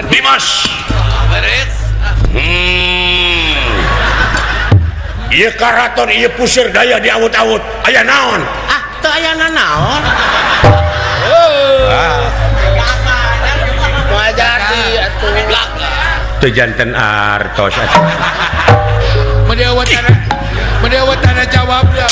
Dimas. Ieu karaton ieu puseur daya diawut-awut. Aya naon? Ah, teu aya naon. Ah. Moal jadi atuh. Teu janten artos atuh. Meuni tanda jawabnya.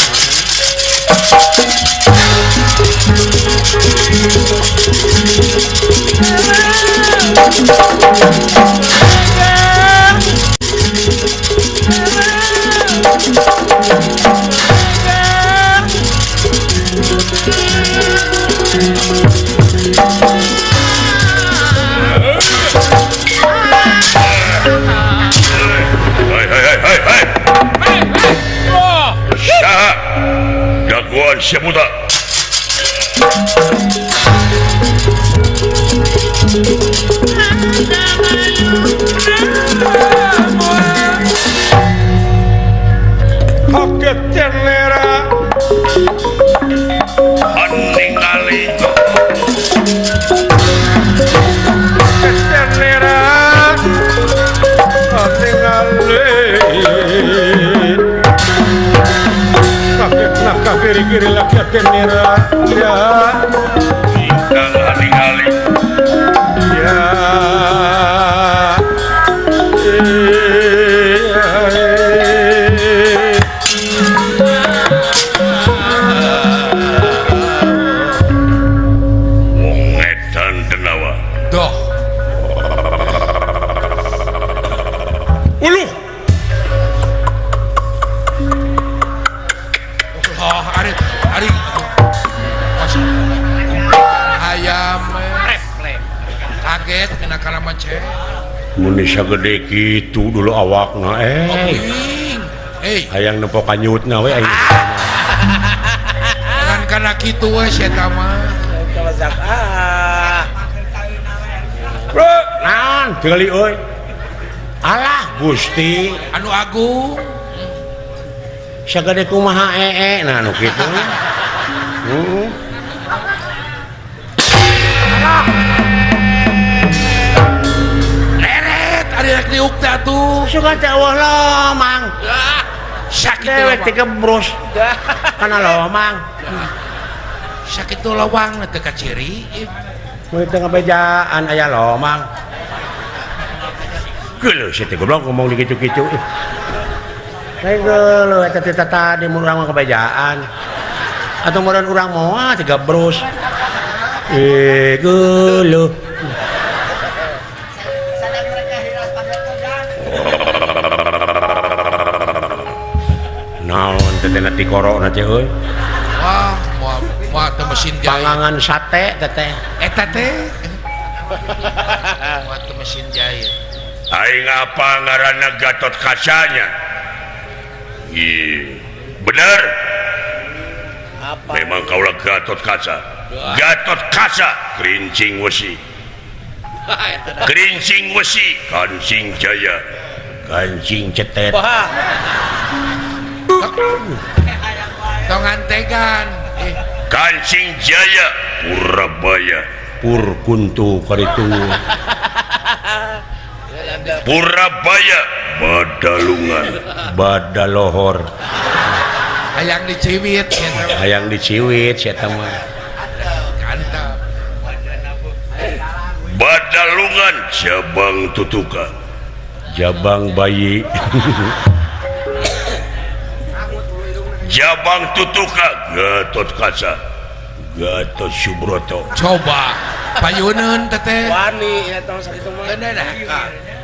Hei hei hei hei hei. Saha? Jagoan sia buta. Kaget cenera Haningali. Kaget cenera Haningali. Kaget nak kiri-kiri laki cenera ya. Ingkang haningali. Ya. Wong edan denawa. Doh. Uluh. Oh, ari ari. Ayam kaget kena karama cek. Mun sagede kitu dulu awakna Hei, hayang nempo kanyutna we aing. Ngan kana kitu we sia eta mah. Ah. Bro, naon tingali euy. Alah Gusti, Anu agung. Sagede kumaha ee nah anu kitu. Heeh. Leret ari rek diuk teh atuh. Sugan teh eueuh lomang. Sakitu Dewek lawang. teh gebrus. Kana lomang. Sakitu lawang teu kaciri. Mun teu ngabejaan aya lomang. Geuleuh sia teh goblok ngomong di kitu-kitu. Lain geuleuh eta teh tadi mun urang mah kabejaan. Atau meureun urang moal teh gebrus. Geuleuh. Naon teh teh tikorona teh euy. Wah, moal moal teh mesin jahit. Pangangan sate teh teh. Eta teh. Moal teh mesin jahit. Aing apa ngaranna Gatot Kacanya? Ih, bener. Apa? Memang kaulah Gatot Kaca. Gatot Kaca, kerincing wesi. Kerincing wesi, kancing jaya, kancing cetet. Wah. Tongan tegan. Kancing jaya, Purabaya, Purkuntu karitu. Purabaya, Badalungan, Badalohor. Hayang diciwit sia eta mah. Hayang diciwit sia eta mah. Kantap. Badalungan Jabang Tutuka. Jabang bayi. Jabang Tutuka Gatot Kaca. Gatot Subroto. Coba payuneun teteh. Wani ya tong sakitu mah. Keun dah.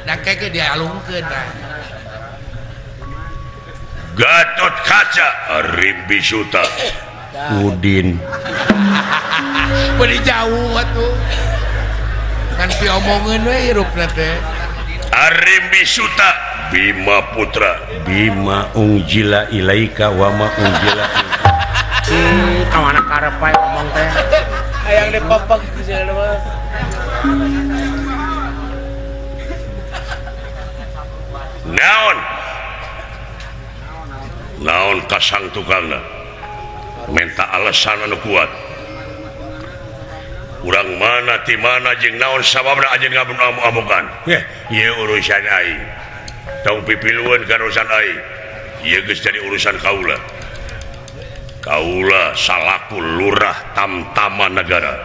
Da keke dialungkeun tah. Gatot Kaca Arimbi Suta. Udin. Beuh jauh atuh. Ngan piomongeun we hirupna teh. Arimbi Suta Bima Putra. Bima ungjila ilaika wa ma ungjila. Kawana karep wae ngomong teh. Hayang dipepeg sia mah. Naon? Naon kasang tukangna? Menta alasan anu kuat. Urang Mana ti mana jeung naon sababna anjeun ngamuk-amukan? Heh, ieu urusan aing. Tong pipilueun ka urusan aing. Ieu geus jadi urusan kaula. Kaula salaku lurah tamtama negara.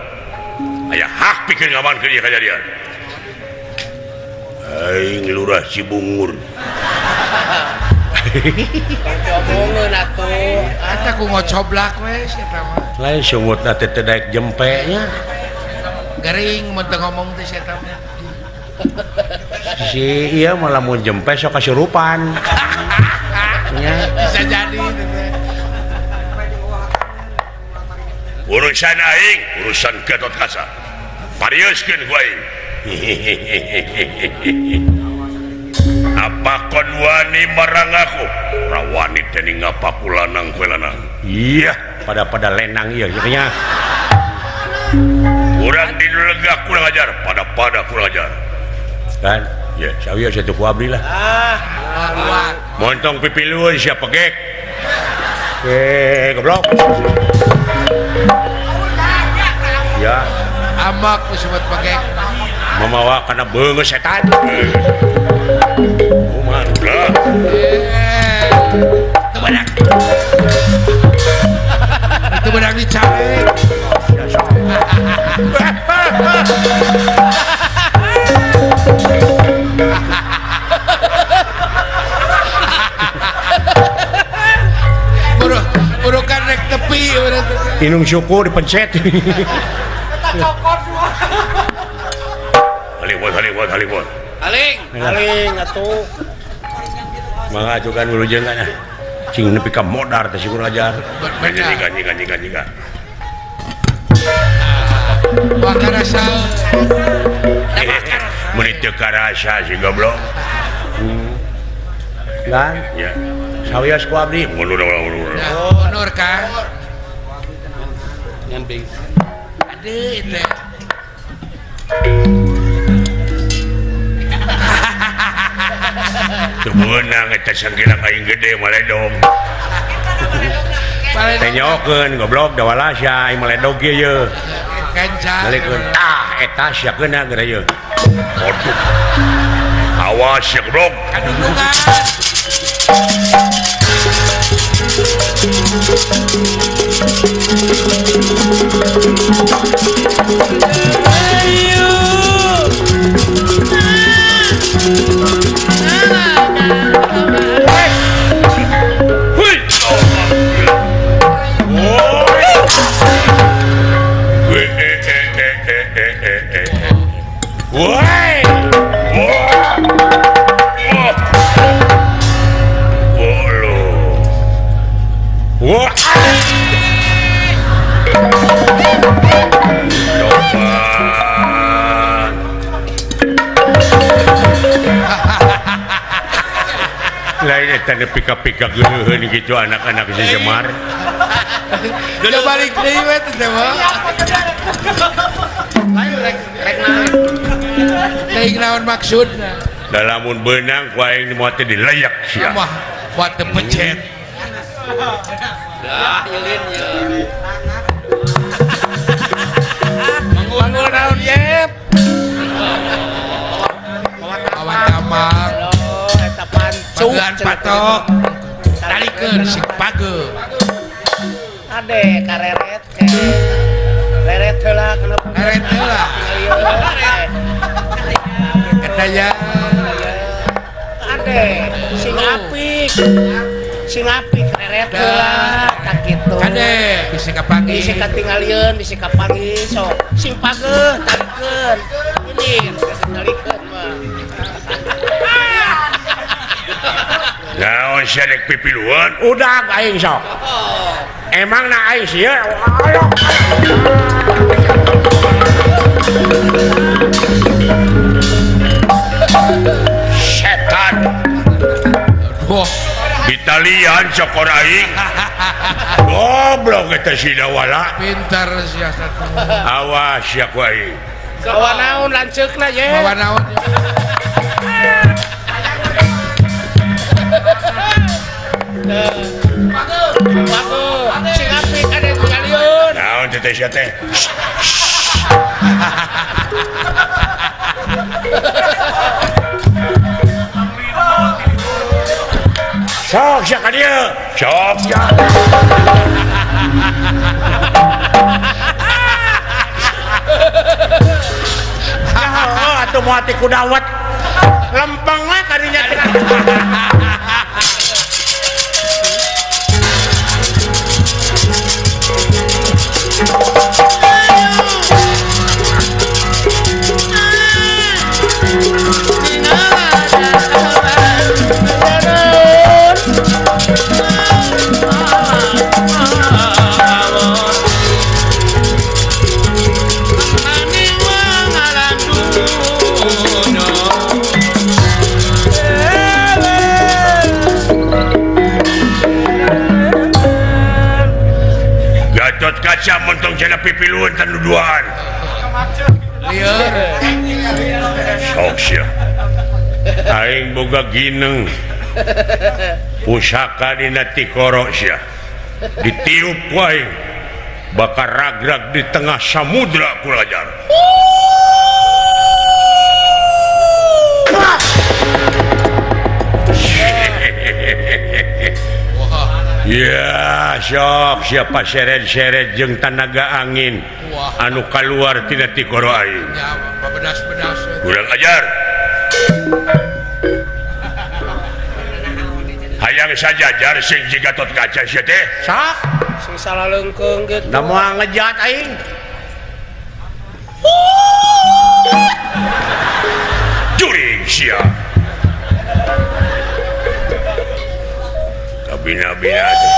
Aya hak pikeun ngamankeun ieu kajadian. Aing lurah Cibungur. Diomongeun atuh. Eta ku ngocoblak we sia mah. Lain sungutna teh teu daek jempe nya. Gering mun teu ngomong teh sia mah. Si ieu mah lamun jempe sok kasurupan. Nya bisa jadi teh. Urusan aing, urusan Gatot Kaca. Parioskeun ku aing. Apa kon wani marang aku? Rawani dening ngapaku lanang kowe lanang. Iya, pada-pada lenang ieu nya. Urang dilegah kurang ajar, pada-pada kurang ajar. Kan? Ya, sawieu satu ku abdi lah. Ah, montong pipilueun sia pegek. Goblok. Ya, amak disebut pegek. Mamawa kana beungeut setan. Kumaha ulah. Teu beunang. Teu beunang dicabek. Burukan rek tepi Inung syukur dipencet. Haliwot haliwot. Aling, aling atuh. Mangga acukan wilujeng kana. Cing nepi ka modar teh syukur ajar. Nyika nyika nyika nyika. Wah karasa. Mun teu karasa si goblok. Lan, ya. Sawios ku abdi mundur mundur. Mundur Kang. Ngan bing. Aduh teh. Teu meunang eta sanggilang aing gede maledog. Tenyokeun goblok dawala sia aing maledog ieu ye. Kenca. Balikeun tah eta sia keuna geura ieu. Waduh. Awas ya goblok. Kadundungan. Lain eta pika-pika geuleuheun gitu anak-anak si Semar. Geuleuh balik deui we teh mah. Lain rek rek naon? Teuing naon maksudna? Da lamun beunang ku aing moal teh dileyak sia. Mah buat teu pecet. Dah nyelin ye. Manggul naon yep. Kawan tamang. Pagean patok talikeun sing page. Ade kareret ke. Reret heula kana reret heula. Eta ya. Ade sing apik. Sing apik reret heula ka kitu. Kade bisi kapanggih. Bisi katingalieun, bisi kapanggih sok. Sing pageuh talikeun. Ini talikeun mah. Naon sia rek pipiluan? Udah aing sok. Emang na aing sia. Setan. Aduh. Italian cokor aing. Goblok eta si Dawala. Pintar sia satu. Awas sia ku aing. Bawa naon lanceukna ye. Bawa naon. Sing apik ade tingalieun. Naon teh sia teh? Sok sia ka dieu. Sok sia. Ya atuh moal ti kudawet. Lempeng we kadinya teh. Gatot Kaca montong cenah pipiluan tan duduan. Lieur. Sok sia. Aing boga gineng. Pusaka dina tikoro sia. Ditiup ku aing. Bakal ragrag di tengah samudra kulajar. Ya sok siapa seret-seret jeung tanaga angin. Wah. Anu kaluar tina tikoro aing. Ya, bedas-bedas. Kurang ajar. Hayang sajajar sing jiga Gatot Kaca sia teh. Sok sing salah leungkeung gitu. Da moal ngejat aing. Juring sia. Kabina-bina teh.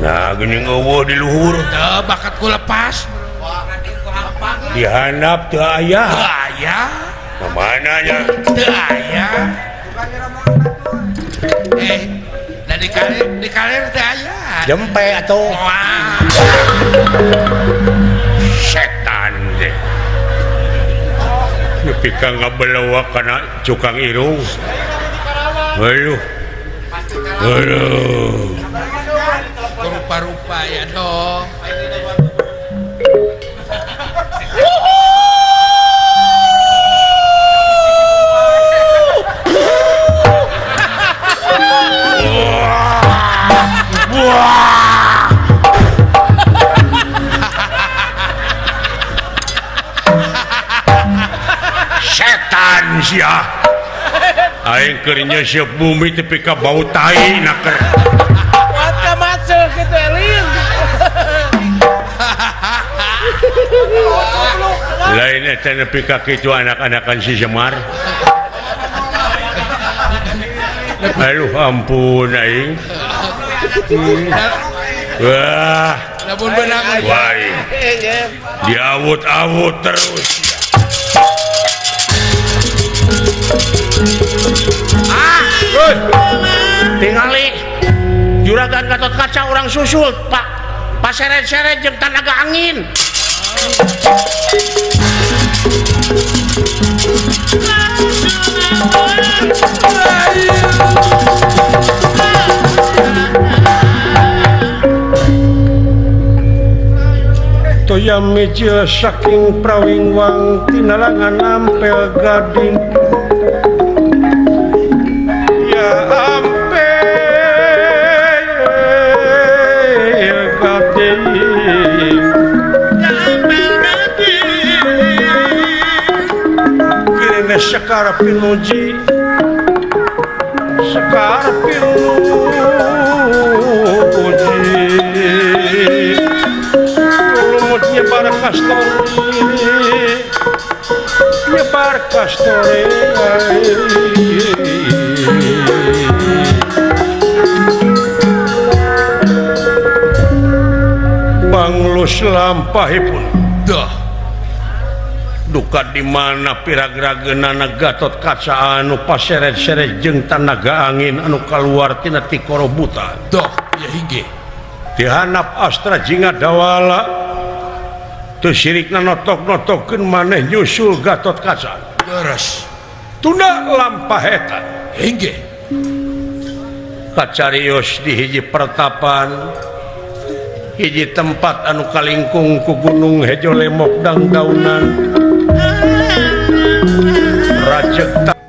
Nah, geuning eueuh di luhur. Teu bakat ku lepas. Dihandap teu aya. Teu aya. Ka mana nya? Teu aya. Da di kalir teu aya. Jempe atuh. Wah. Setan teh. Nepi ka ngabelewak kana cukang irung. Aduh. Aduh. Rupa-rupa ya dong. Setan sia. Aing keur nyeuseup bumi tepi ka bau tai naker. Wat macet gitu elin. Lain eta nepi ka kitu anak-anakan si Semar. Aduh ampun aing. Wah. Lamun beunang wae. Diawut-awut terus. Ah, tingali juragan Gatot Kaca orang susul Pak paseret-seret jeung tanaga angin. Toya mijil saking prawingwang tinalangan ampel gading. Ya ampel gading. Ya ampel gading. Kirene sekar pinuji. Sekar pinuji. Lumut nyebar kastori, nyebar kastori. Banglus lampahipun Duh. Duka di mana piragrageunana Gatot Kaca anu paseret-seret jeung tanaga angin anu kaluar tina tikoro buta. Doh, ya hingge. Dihanap Astra Jinga Dawala teu sirikna notok-notokeun maneh nyusul Gatot Kaca. Leres. Tunda lampah eta. Hingge. Kacarios di hiji pertapan, hiji tempat anu kalingkung ku gunung hejo lemok dangdaunan. Rajek